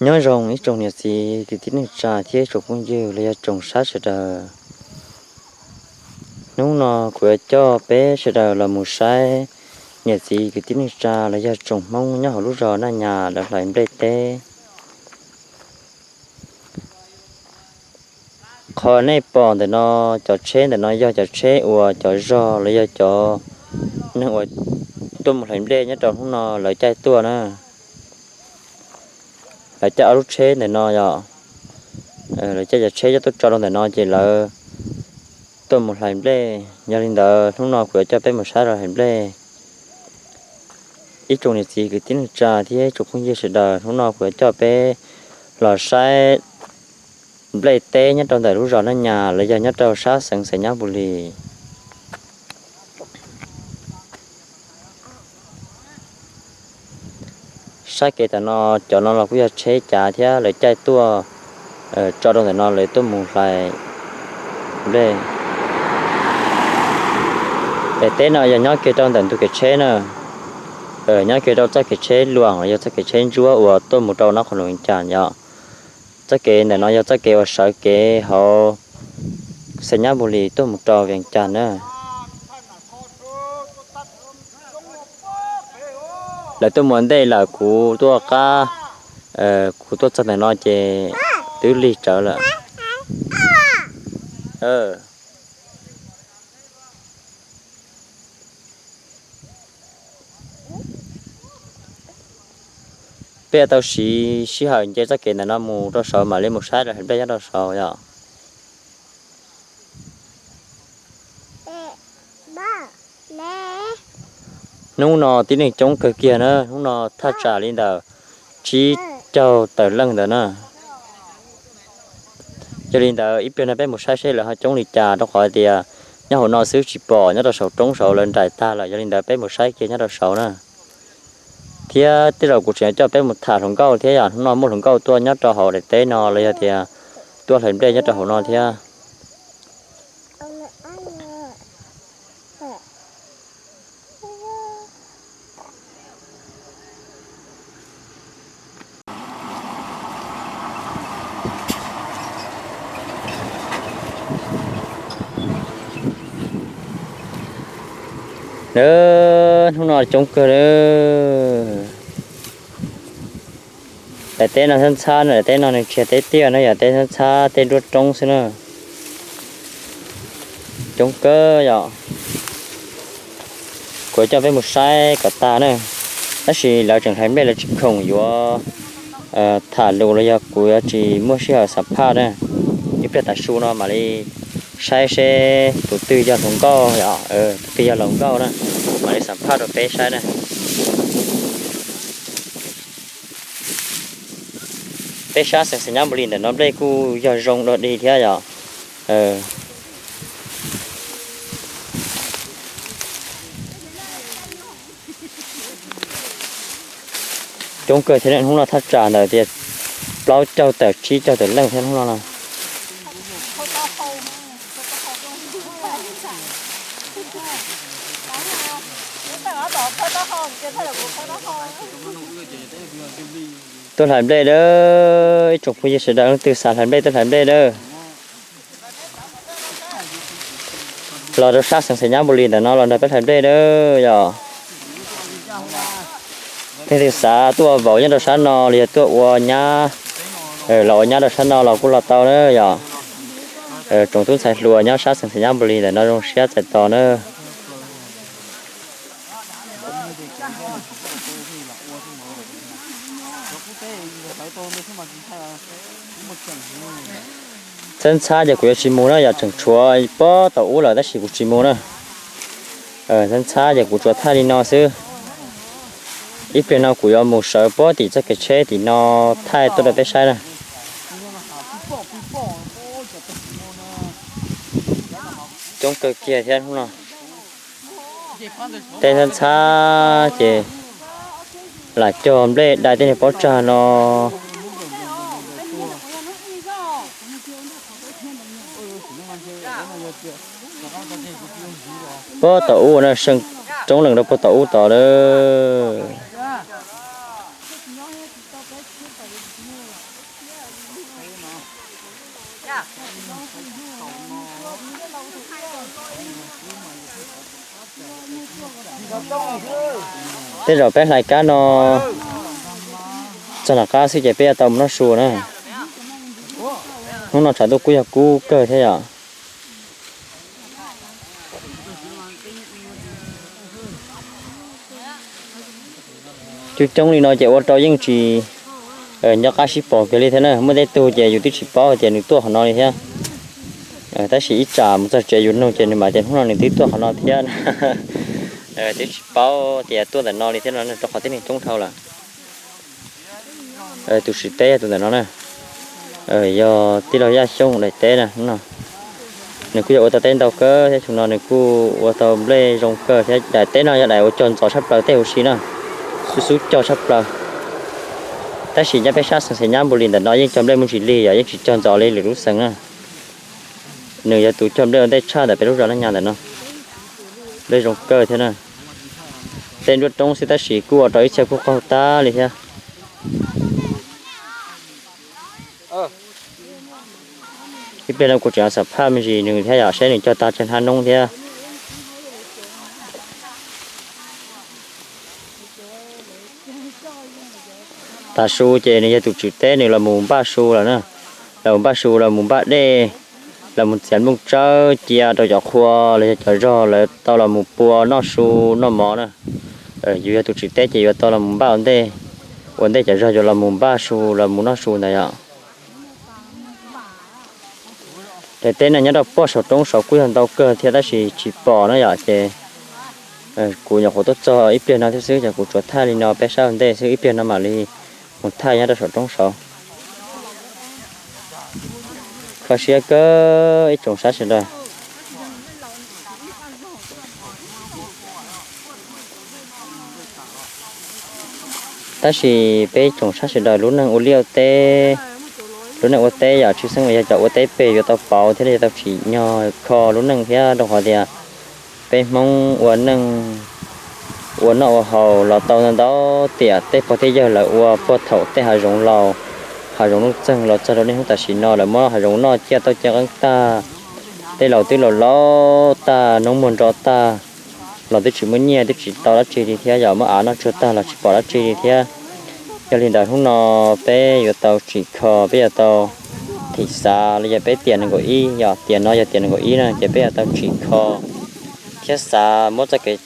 Nyob zoo ib tsoom niam txiv kwv tij neej tsa thiab ib tsoom phooj ywg los yog tsoom saib sawv daws. Hnub no kuv yuav coj peb sawv daws los mus saib niam txiv kwv tij neej tsa los yog tsoom Hmoob nyob hauv lub zos Naj Nyas lawv hlais nplej teb. Qhov nej pom ntawm no, cov tsheb ntawm no yog cov tsheb uas cov zog los yog cov neeg uas tuaj mus hlais nplej nyob rau hnub no lawv caij tuaj na. Lawv caij ob lub tsheb ntawm no yom. Lawv caij cov tsheb coj tuaj tso rau ntawm no ces lawv tuaj mus hlais nplej. Yog li ntawd hnub no kuv yuav coj peb mus saib lawv hlais nplej. Ib tsoom niam txiv kwv tij neej tsa thiab ib tsoom phooj ywg sawv daws, hnub no kuv yuav coj peb los saib nplej teb nyob rau ntawm lub zos Naj Nyas los yog nyob rau sab xeev Xais Nyab Npus Lis. Saib kev tam no, cov no los kuj yog tsheb cav thiab lawv caij tuaj tso rau ntawm no lawv tuaj mus hlais nplej. Daim teb no yog nyob kiag rau ntawm ntug kev tsheb na. Nyob kiag rau txoj kev tsheb luas los yog txoj kev tsheb ntsuab uas tuaj mus rau Nab Qhoos Noom Vias Cas yom. Txoj kev ntawm no yog txoj kev uas sawv kev hauv Xais Nyab Npus Lis tuaj mus rau Vias Cas na. Lawv tuaj mus ua ntej lawm, kuv tuaj qab, kuv tuaj txog ntawm no ces twb lig tsawv lawm. Peb tau siv sij hawm nce txoj kev ntawm no mus rau saud mam li mus saib lawv hlais nplej nyob rau saud yom. Hnub no tib neeg coob kawg kiag na, hnub no thaj tsam li ntawm tsib caug tawm leej ntawd na. Yog li ntawd ib pliag no peb mus saib seb lawv ho coob li cas, rau qhov tias nyob hauv no xwb tsis pom, nyob rau saum roob saud lawv nraim tag lawm. Yog li ntawd peb mus saib kiag nyob rau saud na. Thiab tej zaum kuv tseem coj peb mus tham hluas nkauj thiab yom, hnub no muaj hluas nkauj tuaj nyob rau hauv daim teb no los yog tias tuaj hlais nplej nyob rau hauv no thiab. Hnub no coob kawg li. Daim teb no ntxhab ntxhab na, daim teb no nws tsis yog teb tiaj na, yog teb ntxhab ntxhab, tej nruab roob xwb na. Coob kawg yom. Kuv coj peb mus saib kom tag na. Tab sis lawv tseem hlais nplej lawv tsis khoom yuav tham lus los yog kuv yuav tsis muaj sij hawm xam phaj na. Ib pliag tav su no mam li saib seb tus twg yog hluas nkauj, tus twg yog hluas nkauj na, mam li xam phaj rau peb saib na. Peb sab xeev Xais Nyab Npus Lis ntawm no nplej kuj yog zoo dog dig thiab yom. Coob kawg thiab, hnub no thaj tsam ntawm tias plaub caug tawm tsib caug tawm leej thiab hnub no no. Tuaj hlais nplej dawb, ib tsoom phooj ywg sawv daws leej twg xav hlais nplej tuaj hlais nplej dawb. Los rau sab xeev Xais Nyab Npus Lis ntawm no los nrog peb hlais nplej dawb yom. Leej twg xav tuaj vauv nyob rau sab no los yog tuaj ua nyab, los ua nyab rau sab no los kuj los tau na yom. Tsoom tub ntxhais hluas nyob sab xeev Xais Nyab Npus Lis ntawm no zoo siab txais tos na. Ntxhab ntxhab ces kuv yuav tsis mus na yom, tseem tshuav pob tau ub lawm tab sis kuv tsis mus na. Ntxhab ntxhab ces kuv tsuas thaij li no xwb. Ib pliag no kuv yuav mus sawv pob tim txoj kev tsheb tim no thaij tuaj rau peb saib na. Coob kawg kiag thiab hnub no. Teb ntxhab ntxhab ces lam cog nplej dai tej niag pob tsag no. Pob tau ub na, seem roob lees rau pob tau ub tod lawm. Tej zaum peb hlais kab no txog nram qab xwb ces peb yuav tau mus noj su na. Hnub no tshav ntuj kuj yog kub kawg thiab yom. Coob coob li no ces ua rau yeej tsis nco qab sib pom kiag li thiab na. Muaj tej tug ces yus twb tsis paub tias nws tuaj qhov no li thiab. Tab sis ib tsam mus txog tsev yus nug ces nws mam tias hnub no nws twb tuaj qhov no thiab. Twb tsis paub tias tuaj ntawm no li thiab no rau qhov tib neeg coob dhau lawm. Tus siv teb yog tus ntawm no na, yog tij laug Yaj Xyooj daim teb na. Nws kuj yog ua tau teb ntau kawg thiab, xyoo no nws kuj ua tau nplej zoo kawg thiab. Daim teb no yog daim uas cog ntxov tshaj plaws tej huv si na, xub xub cog tshaj plaws. Tab sis nyob peb sab xeev Xais Nyab Npus Lis ntawm no yeej cog nplej muaj ntsis lig yom, yeej tsis cog ntxov li lwm lub xeev na. Nws yog tus cog nplej ua ntej tshaj ntawm peb lub zos Naj Nyas ntawm no. Nplej zoo kawg thiab na. Tej nruab roob xwb tab sis kuj ua rau ib txhia kuj qaug tag li thiab. Ib pliag no kuv tseem xam phaj me ntsis nws thiab yom, saib nws cog tag tsawg hnab noob thiab. Tav su ces nws yog tus tswv teb, nws los mus npaj su lawm na. Los mus npaj su, los mus npaj dej, los mus txiav nplooj tsawb cia rau cov qhua los yog cov zog lawv tau los mus pua noj su noj mov na. Yus yog tus tswv teb ces yuav tau los mus npaj ua ntej, ua ntej cov zog yuav los mus npaj su los mus noj su ntawd yom. Daim teb no nyob rau puag saum roob saud kuj yog ntau kawg thiab tab sis tsis pom na yom, ces kuv nyuam qhuav tuaj txog ib pliag no thiab xwb, ces kuv tsuas thaij li no peb saib ua ntej xwb, ib pliag no mam li mus thaij nyob rau saum roob saud. Kho siab kawg ib tsoom saib sawv daws. Tab sis peb tsoom saib sawv daws lub neej ua liaj ua teb, lub neej ua teb yom, tshwj xeeb uas yog cov ua teb pem yuav tau pauv thiab yuav tau tsim nyog kho lub neej thiab, rau qhov tias peb Hmoob ua neej ua noj ua haus los tau ntau ntau tiam tej pog tej yawg lawv ua puag thaum tej hav zoov laus, hav zoov nuj txeeg los txog rau niaj hnub tam sim no lawv muab hav zoov noj ciaj tauj ciaj qeeb tag. Tej laus twb laus laus tag, noob muag nro tag, los twb tsis muaj nyiaj twb tsis tau dab tsi li thiab, yog muab av noj tsuag tag los tsis pom dab tsi li thiab. Yog li ntawd hnub no peb yuav tau tsim kho, peb yuav tau thim xav los yog peb tiam nees nkaum ib, yog tiam no yog tiam nees nkaum ib na, ces peb yuav tau tsim kho thiab xav muab txoj kev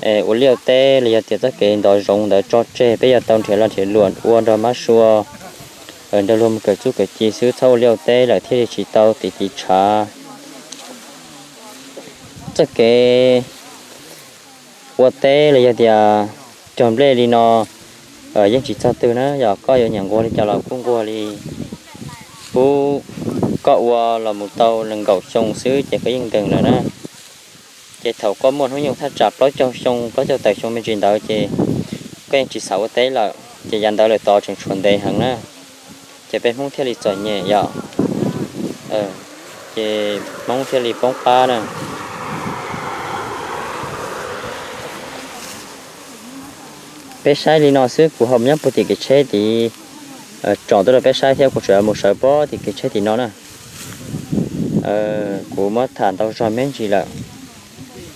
ua liaj ua teb los yog tias txoj kev ntov zoov ntawd tso tseg, peb yuav tau nrhiav lo nrhiav luam ua nrog mab sua, nrog luag mus kawm txuj kawm ci xwb, txhob ua liaj ua teb lawm thiaj li tsis tau tiv tiv tshav. Txoj kev ua teb los yog tias cog nplej li no yeej tsis txog twg na, yog koj yuav nyiam nquag li cas los kuj nquag li. Pub koj ua los mus tau nees nkaum xyoo xwb ces koj yeej nkees lawm na. Ces thaum koj muaj hnub nyoog thaj tsam plaub caug xyoo, plaub caug tawm xyoo me ntsis ntawd ces koj yeej tsis xav ua teb lawm, ces yav ntawd lawm tod tseem tshuav ntev heev na. Ces peb Hmoob thiaj li txom nyem yom, ces Hmoob thiaj li poob qab na. Peb saib li no xwb, kuv ho nyob puag tim kev tsheb tid, tsom tuaj rau peb saib thiab, kuv tseem mus sawv puag tim kev tsheb tim no na. Kuv muab tham ntau zog me ntsis lawm,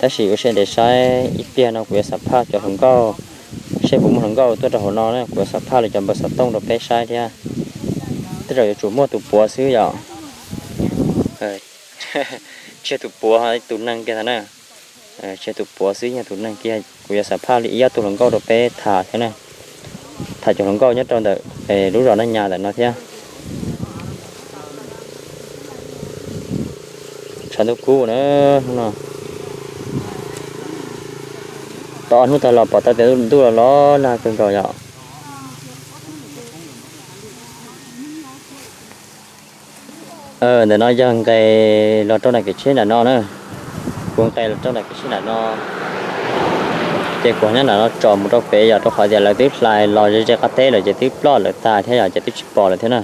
tab sis ua siab ntev saib, ib pliag no kuv yuav xam phaj cov hluas nkauj, seb puas muaj hluas nkauj tuaj rau hauv no na, kuv yuav xam phaj li cov npawb xov tooj rau peb saib thiab. Tej zaum yuav tsum muaj tus puav xwb yom. Tsis yog tus puav, tus neeg kiag ntag na. Tsis yog tus puav xwb, yog tus neeg kiag, kuv yuav xam phaj li ib ob tug hluas nkauj rau peb tham thiab na. Tham cov hluas nkauj nyob rau ntawm lub zos Naj Nyas ntawm no thiab. Tshav ntuj kub na, hnub no tau ob hnub tag los pom tau tias ntuj los los nag kawg nkaus yom. Ntawm no yog nqes los rau nram kev tsheb nram no na. Kuv nqes los rau nram kev tsheb nram no, ces kuv nyob nram no tsom mus rau pem yom, rau qhov tias lawv twb hlais los ze ze qab teb lawm ces twb ploj lawm tag thiab yom, ces twb tsis pom lawm thiab na.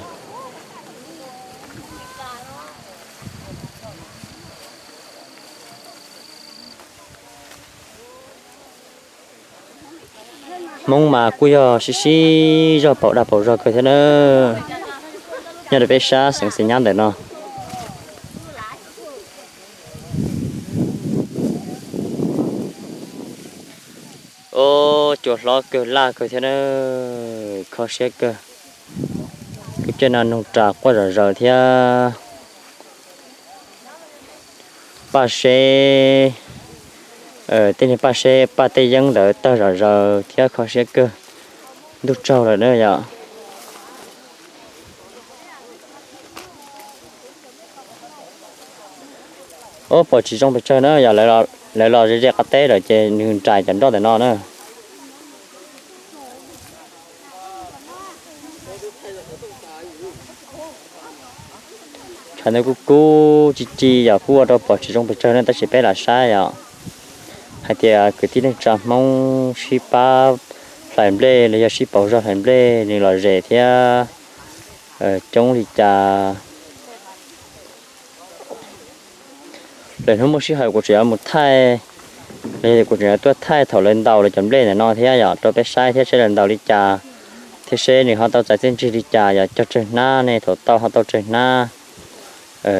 Hmoob mas kuj yog sib sib zog paum dag paum zog kawg thiab na. Nyob rau peb sab xeev Xis Nyab ntawm no. Ub, cua hlob kawg laj kawg thiab na, kho siab kawg. Lub caij no noog ras quaj zom zaws thiab. Paj seb, tej niag paj seb paj tej yeeb ntawd tawg zom zaws thiab kho siab kawg. Ntuj tsaug lawm na yom. Ub, pom tsis zoo pes tsawg na yom, lawv los ze ze qab teb lawm ces nws nraim cov nroj ntawm no na. Tshav ntuj kub kub ci ci yom, kuj ua rau pom tsis zoo pes tsawg na, tab sis peb lam saib yom, hais tias kwv tij neej tsa Hmoob sib pab hlais nplej los yog sib pauv zog hlais nplej nws lom zem thiab coob li cas. Lwm hnub muaj sij hawm kuv tseem yuav mus thaij, los yog kuv tseem yuav tuaj thaij thaum lawv ntaus lawv cov nplej ntawm no thiab yom, rau peb saib thiab seb lawv ntaus li cas, thiab seb nws ho tau txais txiaj ntsig li cas, yog cog tsawg hnab ne, thaum tau ho tau tsawg hnab,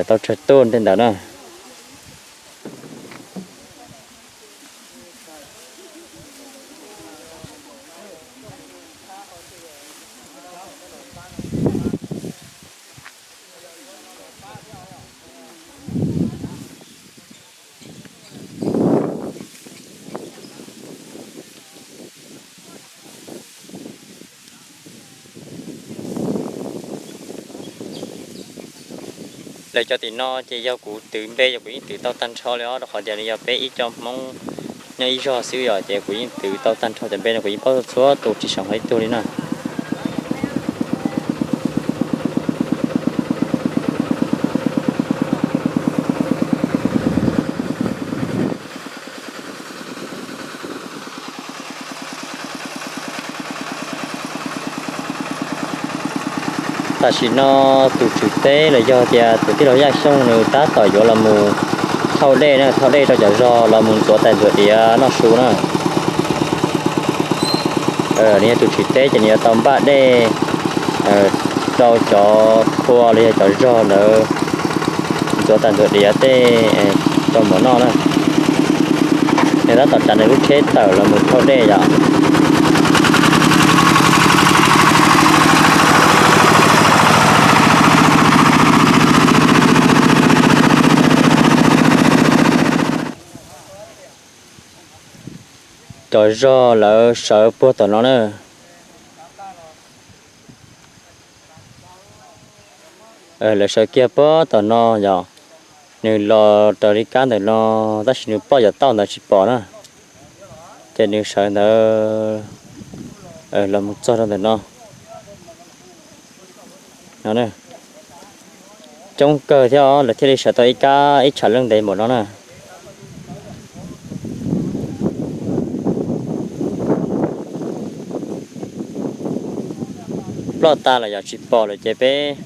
tau tsawg tuj tej ntawd na. Lawv cov tim no ces yog kuv twv npe yog kuv yeej twv tau tag nrho li os, rau qhov tias nws yog peb ib co Hmoob nyob ib zog xwb yom, ces kuv yeej twv tau tag nrho cov npe no, kuv yeej paub txhua tus tsis seem hlo ib tug li na. Tam sim no tus tswv teb los yog tias tus tij laug Yaj Xyooj nws tab tom yuav los mus thauj dej na, thauj dej rau cov zog los mus ntxuav tais ntxuav diav noj su na. Nws yog tus tswv teb ces nws yuav tau npaj dej rau cov qhua los yog cov zog ntawd ntxuav tais ntxuav diav tej rau mov noj na. Nws tab tom tsav nws lub tsheb tawm los mus thauj dej yom. Cov zog lawv sawv puag tom no na. Lawv sawv kiag puag tom no yom. Nws los raws li kab ntawm no, tab sis nws poj yuav tauj ntawd tsis pom na. Ces nws sawv ntawd los mus txog rau ntawm no. Coob kawg thiab os, lawv thiaj li sawv tau ib kab ib tsham leej ntev npaum no na. Ploj tas lawm yom, tsis pom lawm ces peb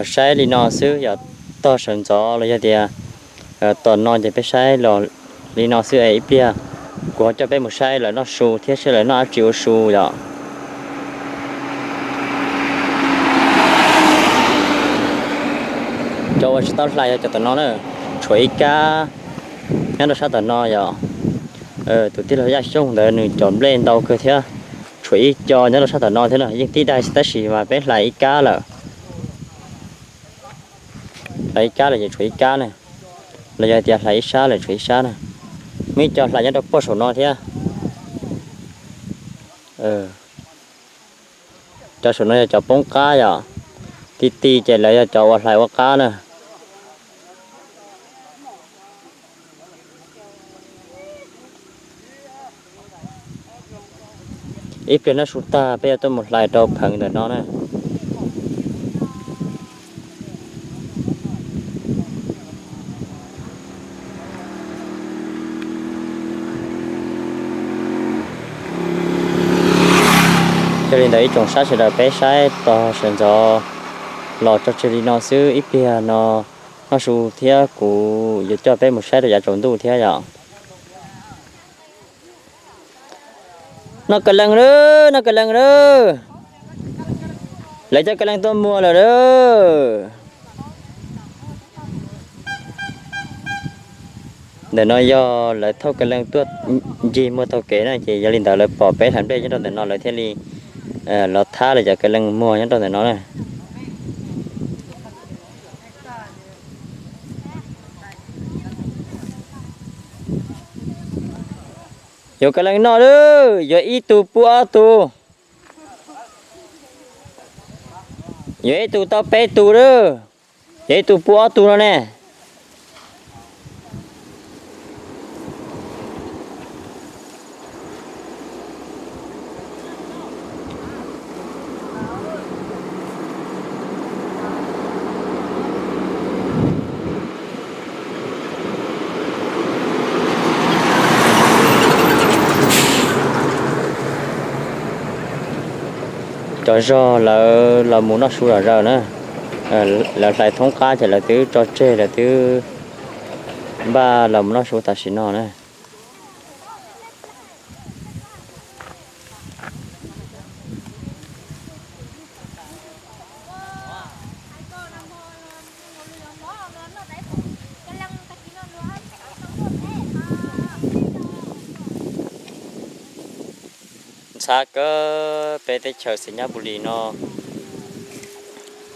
saib li no xwb yom, tog sawv ntxov los yog tias tom no ces peb saib los li no xwb es ib pliag kuv ho coj peb mus saib lawv noj su thiab seb lawv noj dab tsi ua su yom. Cov uas tsis tau hlais yog cov tom no na, tshuav ib kab nyob rau sab tom no yom. Tus tij laug Yaj Xyooj ntawd nws cov nplej ntau kawg thiab, tshuav ib co nyob rau sab tom no thiab na, yeej tib daig tab sis mas peb hlais ib kab lawm. Hlais ib kab lawm ces tshuav ib kab na, los yog tias hlais ib sab lawm tshuav ib sab na. Muaj ib co hlais nyob rau puag saum no thiab. Cov saum no yog cov poob qab yom, ti ti ces lawv yog cov uas hlais ua qab na. Ib pliag noj su tag peb yuav tuaj mus hlais rau pheev ntawm no na. Yog li ntawd ib tsoom saib sawv daws peb saib tog sawv ntxov los tso tseg li no xwb, ib pliag no noj su thiab kuv yuav coj peb mus saib rau yav tsaus ntuj thiab yom. Noj kaw leej lawm, noj kaw leej lawm. Lawv coj kaw leej tuaj muag lawm lawm. Ntawm no yog lawv thauj kaw leej tuaj ncig muag taug kev na, ces yog li ntawd lawv pom peb hlais nplej nyob rau ntawm no lawv thiaj li los thab lawv cov kaw leej muag nyob rau ntawm no na. Yuav kaw leej noj lawm, yuav ib tug pub ob tug. Yuav ib tug tau peb tug lawm, yuav ib tug pub ob tug no ne. Cov zog lawv los mus noj su zom zaws na. Lawv hlais thoob qab ces lawv twb tso tseg, lawv twb npaj los mus noj su tam sim no na. Ntxhab kawg, peb teb chaws Xais Nyab Npus Lis no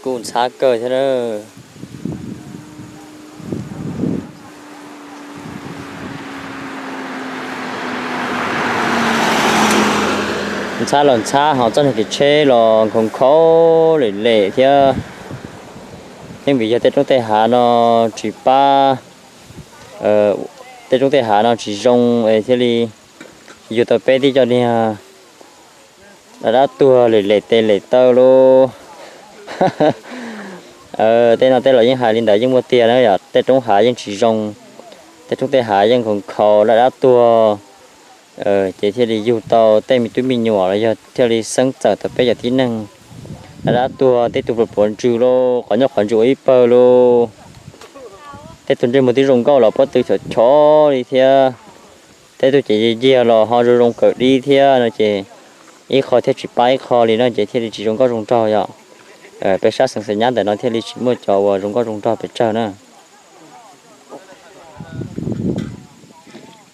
kuj ntxhab kawg thiab na. Ntxhab los ntxhab ho txoj niag kev tsheb los nkhaus nkhaus lem lem thiab. Yeej vim yog tej roob tej hav no tsis pab, tej roob tej hav no tsis zoo es thiaj li yug tau peb tib co niag dab dab tuag lem lem tes lem taw lauj. Tej no tej laus yeej hais li ntawd yeej muaj tiag na yom, tej roob hav yeej tsis zoo, tej roob tej hav yeej nkhaus nkhaus dab dab tuag, ces thiaj li yug tau tej me tub me nyuam los yog thiaj li xeeb txawm tau peb cov tib neeg dab dab tuag, tej tug pluav pluav ntsws lauj, qhov nyob qhov ntsws ua ib pawg lauj. Tej tug ntsej muag twb zoo nkauj los pob tw chov chov li thiab. Tej tug ces yiag yiag los ho zoo zoo kawg dib thiab no ces ib qho thiaj tsis pab ib qho li no ces thiaj li tsis zoo nkauj zoo nraug yom. Peb sab xeev Xais Nyab ntawm no thiaj li tsis muaj cov uas zoo nkauj zoo nraug pes tsawg na.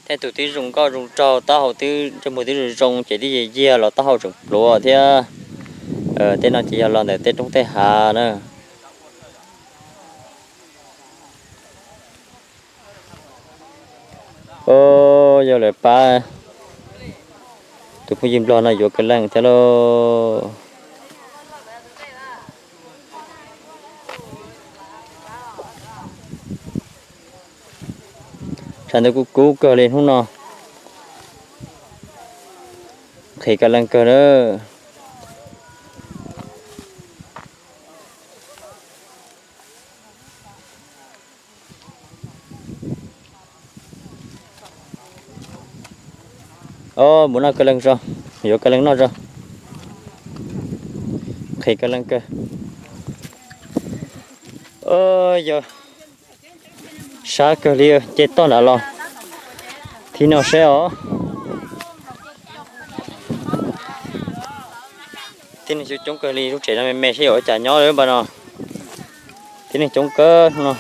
Tej tug twb zoo nkauj zoo nraug, taub hau twb ntsej muag twb zoo zoo ces twb yiag yiag los taub hau tseem pluav thiab. Tej no ces yog los ntawm tej roob tej hav na. Yog lawv pab tus phooj ywg Nplog no yuav kaw leej thiab lauj. Tshav ntuj kub kub kawg li hnub no, nqhis kaw leej kawg na. Os, mus noj kaw leej tso, yuav kaw leej noj tso. Nqhis kaw leej kawg. Yog sab kawg li, ces toj nrad los thib no seb os. Tib neeg coob coob kawg li, lub tsev no me me seb yuav ua cas nyob lawm npaj no. Tib neeg coob kawg no.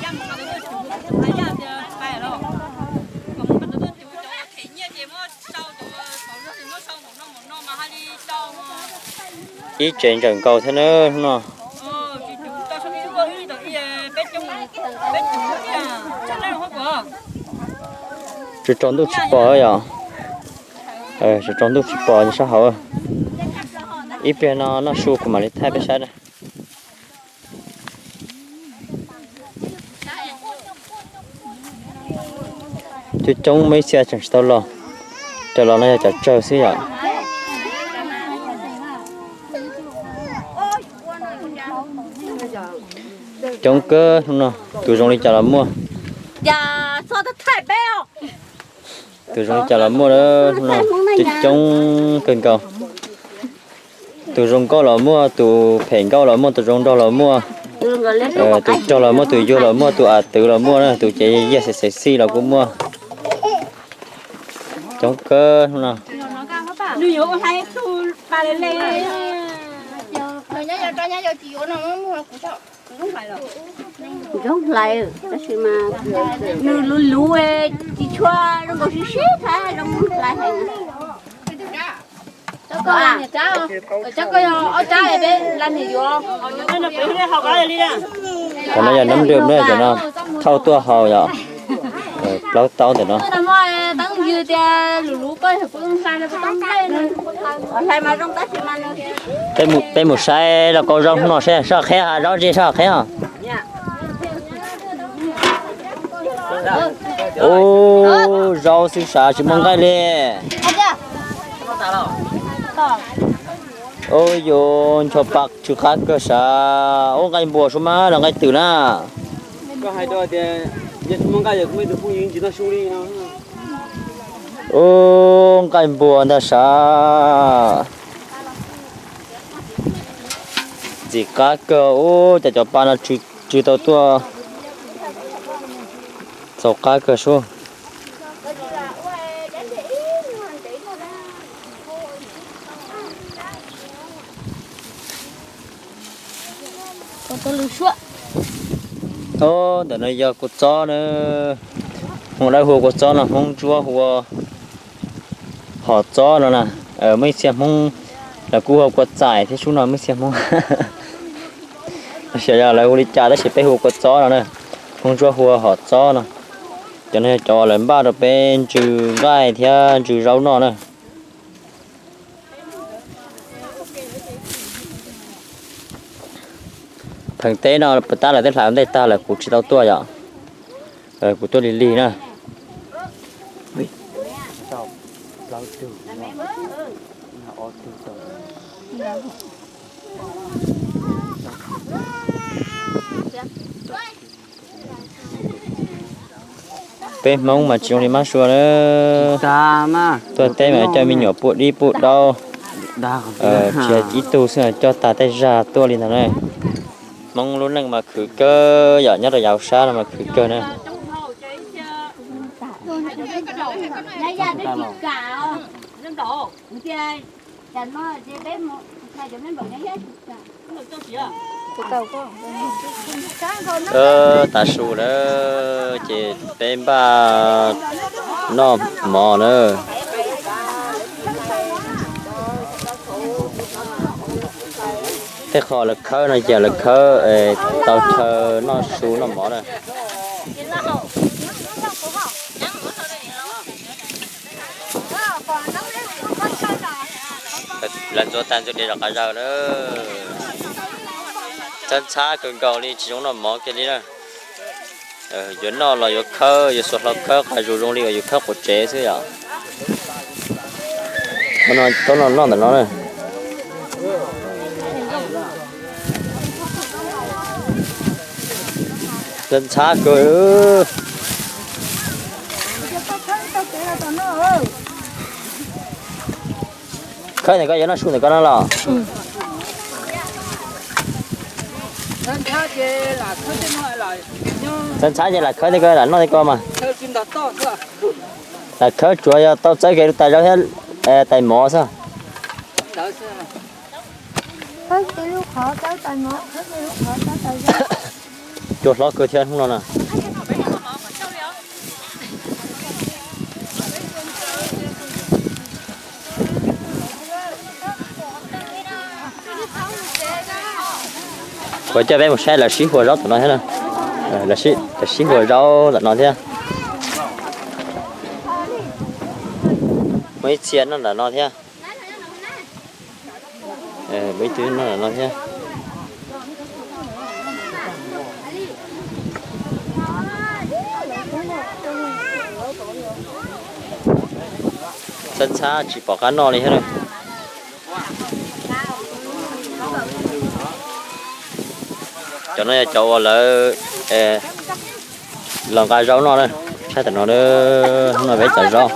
Ib tsev ntsawm nkaus thiab na no. Tsis tsaus ntuj tsis pom yom. Tsis tsaus ntuj tsis pom sab hauv. Ib pliag no noj su kuv mam li thaij peb saib na. Coob coob muaj ib txhia tseem tsis tau los, cov los no yog cov tsawg xwb yom. Coob kawg no, tus zoo li cas los muaj. Tus zoo li cas los muaj, coob coob kawg nkaus. Tus zoo nkauj los muaj, tus phem nkauj los muaj, tus zoo nraug los muaj, tus rog los muaj, tus yuag los muaj, tus a twv los muaj na, tus ces yiag xev xev xij los kuj muaj. Coob kawg no. Nws yuav hlais tus pas le le. Ntxoog hlais, tab sis mas nws luv luv, tsis tshua zoo nkaus sib sib thiab zoo hlais heev. Cov no yog nab nrwm na, cov no thauj tuaj haus yom. Plaub taub ntawm no. Peb mus saib lauj kaub zaub hnub no seb soj qheb ha, zaub ze soj qheb os. Ub, zaub xwb sav tsis muaj nqaij li. Ub, yuav ncho pa tsw qab kawg sav. Ub, nqaij npua sub mas los nqaij twm na. Ub, nqaij npua ntag sav. Ntxim qab kawg, ub, cas cov pa no tsw tau tuaj txaus qab kawg sub. Ub, ntawm no yog kua txob na. Hmoob Dawb hu ua kua txob no, Hmoob Ntsuab hu ua hom txob no na. Muaj ib txhia Hmoob lawv kuj hu ua kua txaim thiab sub no, muaj ib txhia Hmoob xyov yog lawv hu li cas tab sis peb hu ua kua txob no na. Hmoob Ntsuab hu ua hom txob no. Cov no yog cov uas lawv npaj rau peb ntsw nqaij thiab ntsw zaub noj na. Pheem teb no puas tab lawv twb hlais ua ntej tag lawm kuv tsis tau tuaj yom. Kuv tuaj lig lig na. Peb Hmoob mas tsis zoo li mab sua na. Tuaj teb mas coj me nyuam pub dib pub daub, tsis ib tug xwb coj tas tej zag tuaj li ntawd na. Hmoob lub neej mas khwv kawg yom, nyob rau yav sab no mas khwv kawg na. Tav su na, ces peb npaj noj mov na. Tej qho lawv khawb no ces lawv khawb tau chaw noj su noj mov na. Lawv ntxuav tag ntxuav diav zom qab zawg na. Ntxhab ntxhab kawg nkaus li, tsis zoo noj mov kiag li na. Yuav noj los yuav khawb, yuav xuas hlau khawb qas zus zoo li uas yus khawb quav tsev xwb yom. Thaum no noj ntawm no na. Ntxhab kawg. Khawb ntawm ko yuav noj su ntawm ko no los? Ntxhab ntxhab ces lam khawb tej ko lam noj tej ko mas. Lam khawb tsuav yog tau txawb kev lub tais zaub thiab tais mov xwb. Cua hlob kawg thiab hnub no na. Kuv coj peb mus saib lawv sib hua zaub tom no thiab na. Lawv sib hua zaub tom no thiab. Muaj ib txhia noj nram no thiab. Muaj ib tug noj nram no thiab. Ntxhab ntxhab tsis pom qab noj li thiab na. Cov no yog cov uas lawv los nqa zaub noj na. Saib tom no, hnub no peb cov zaub.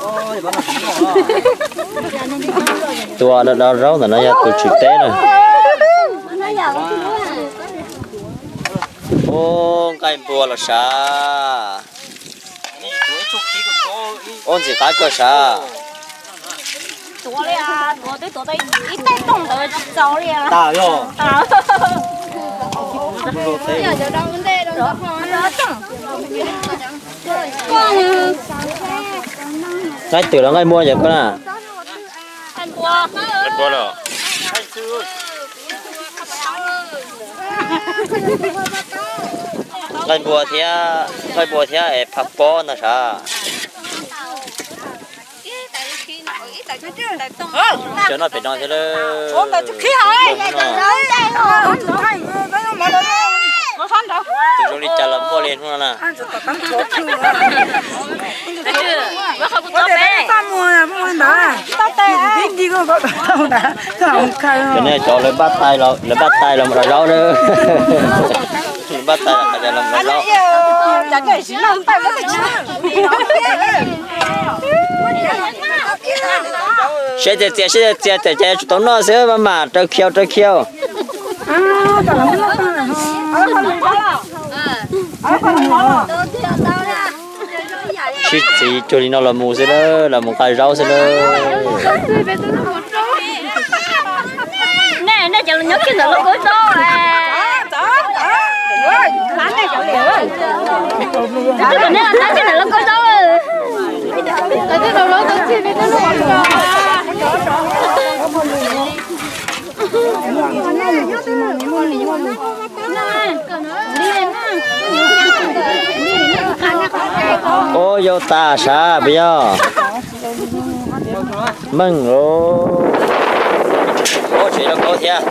Tus do zaub ntawm no yog tus tswv teb na. Ub, nqaij npua los sav. Ub, ntxim qab kawg sav. Tuav li, tuav twb tuav tau ib taig toog ntawd tsis txaus li. Tas yog. Nqaij twm los nqaij npua yom koj na? Nqaij npua thiab, nqaij npua thiab es phaj pob ntag sav. Cov noj pem no thiab lawm. Tus zoo li cas los muaj li hnub no na. Cov nej cov lawv npaj tais los, lawv npaj tais los mus daws zaub na. Npaj tais los mus daws zaub. Siab txias txias, siab txias txias, ces tsum tau noj xwb mas mam raws khiau raws khiau. Sib txiv cuag li no los mus xwb lawm, los mus nqa zaub xwb lawm. Nej, nej cov los nyob kiag ntawm lub kaub zaub. Twb kom nej los tab kiag ntawm lub kaub zaub. Ua yau tas sav puas yog? Meej os. Tsev rau kuv thiab.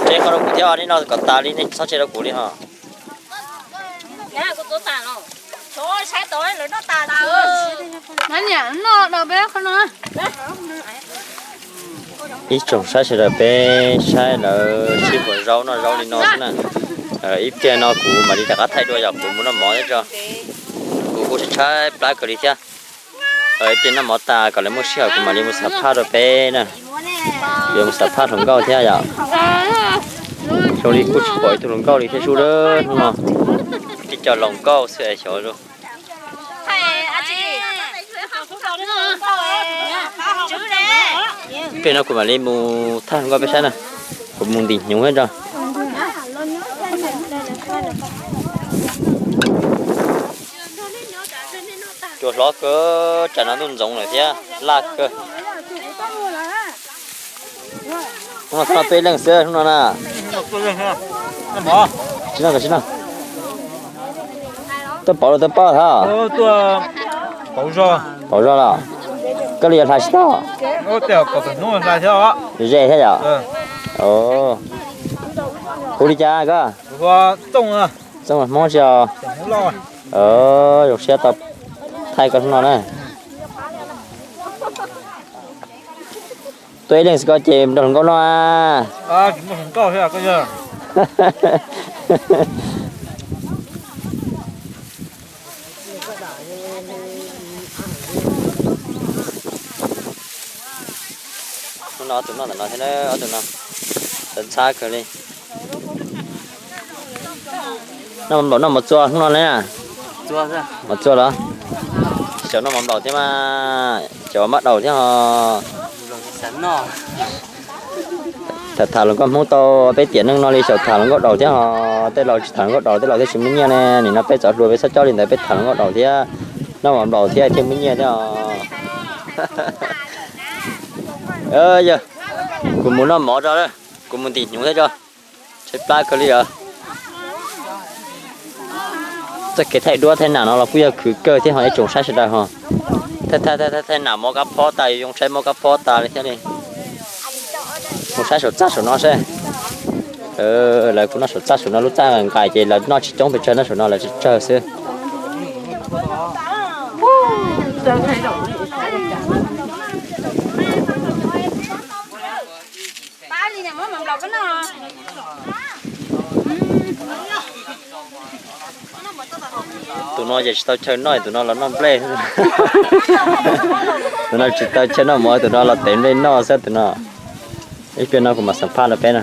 Tsev qhov rau kuv thiab, nej noj kom tas li, nej txhob tseg rau kuv li ho. Ib tsoom saib sawv daws, peb saib lawv sib puas zaub noj zaub li no xwb na. Ib pliag no kuv mam li rov qab thaij dua yom, kuv mus noj mov thiab tso. Kuv kuj tshaib tshaib plab kawg li thiab. Ib pliag noj mov tas kom lawv muaj sij hawm kuv mam li mus xam phaj rau peb na. Yuav mus xam phaj hluas nkauj thiab yom. Xyov li kuj tsis pom ib tug hluas nkauj li thiab sub lawm hnub no. Tib co hluas nkauj xwb es xyov. Peb no kuv mam li mus thaj hluas nkauj peb saib na. Kuv mus ntim hnyuv thiab tso. Cua hlob kawg, tsam no ntuj ntxoov lawm thiab laj kawg. Hnub no txhob noj peb leej xwb hnub no na. Tsis noj, tsis noj. Tuaj pauv los tuaj pauj thiab? Pauv zog los? Koj li yuav hla tsis tau? Ze thiab yom? Hu li cas koj? Txooj Hmoob tsis os. Zoo siab tau thaij koj hnub no na. Tuaj ib leeg xwb koj ces nrog hluas nkauj noj. Hnub no ob tug noj ntawm no thiab, ob tug no ntxhab kawg li. Noj mov nplaum noj mov txua hnub no ne. Mov txua los? Xyaum noj mov nplaum thiab mas, xyaum mab daum thiab ho. Tham tham hluas nkauj Hmoob tau peb tiam neej no li xyaum tham hluas nkauj daum thiab ho. Tej laus tsis tham hluas nkauj daus, tej laus thiaj tsis muaj nyiaj ne. Nim no peb txov hluas peb txhob coj li ntawd, peb tham hluas nkauj daus thiab noj mov nplaum thiab thiaj muaj nyiaj thiab os. Yog, kuv mus noj mov tso, kuv mus ntim hnyuv thiab tso. Tshaib plab kawg li os. Txoj kev thaij duab thaij nam no los kuj yog khwv kawg thiab ho ib tsoom saib sawv daws ho. Thaij thaij nam mov kab phob tas, yuav zoo saib mov kab phob tas li thiab li. Mus saib saum txaj saum no seb. Lawv kuj noj saum txaj saum no, lub txaj nqaim ces lawv noj tsis coob pes tsawg, noj saum no lawv tsawg tsawg xwb. Tus no ces tsis tau chaw noj, tus no los noj nplej. Tus no tsis tau chaw noj mov, tus no los tev nplej noj xwb tus no. Ib pliag no kuv mam xam phaj rau peb na.